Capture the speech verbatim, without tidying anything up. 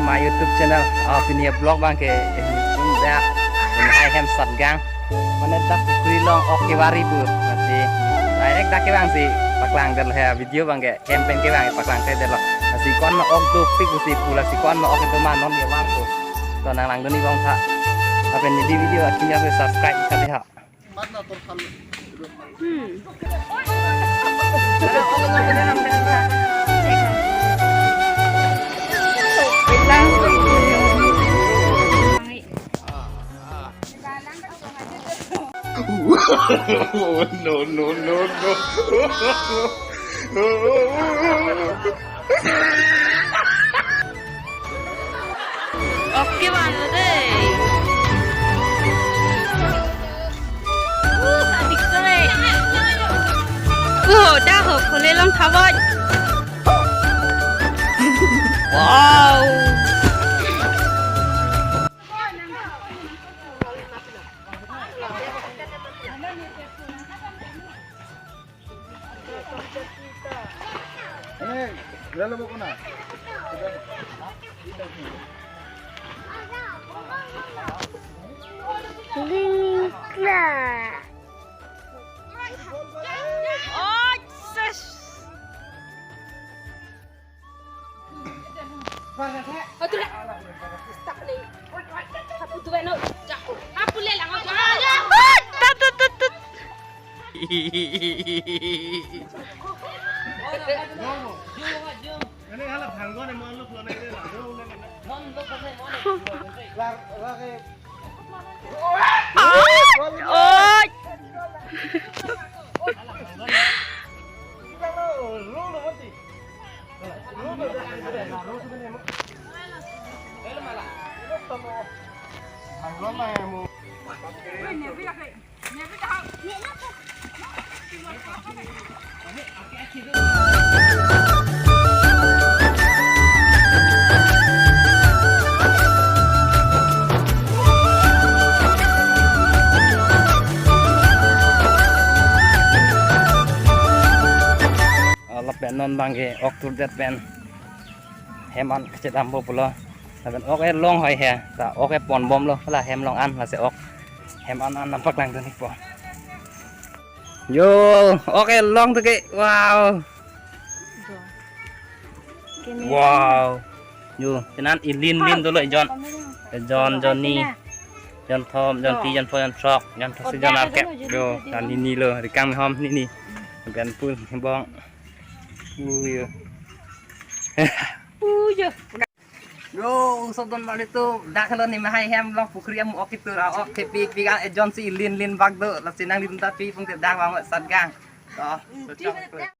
My YouTube channel, ah, pini a-vlog abang ke, eh, dak, eh, hai hem Satgaon. Mane dak pukhri along ok kevari pu. Lasi, direct dak kevang si paklang detlo he video abang ke, hem pen kevang paklang ke detlo. Lasi ko-an ma ok dopik pusi pu, lasi ko-an ma ok kedo ma non kevang pu. To nang langdun-ik bom tha. Lapen neli video akin ya subscribe kali ha. Hmm. No, no, no, no. Ok, vang lo dei. Uh, adik kore. Uh, dak ho, khole along tha voi. Wow. Ini, dia lo kona. Lingkla. Oh, sis. Tut, tut, tut, tut. Oi! Lapen non abang ke ok turdet pen hem an kachedam po pulo. Lapen ok ke long hoi he, ta ok ke pon bomlo, la hem along an, lasi ok hem an an nangpaklangdun-ikpo. Yo, ok ke long tu ke, wow. Wow. Yo, penan ilin lin dolo, ejon. Ejon, jonni. Jonthom, jonphli, jonpho, jonthrok, jonthroksi, jonarkep. Yo, dan nini lo, rikang hom nini. Lapen pu bong. Uyo. Uyo. Yo, usop don bali tu, dak lo ni mahai hem along pukhri amu ok kitur, ok kepik pik, ah, ejonsi lin lin bak do, lasi nanglitum ta pi pung te dak bang Satgaon. To, so chok.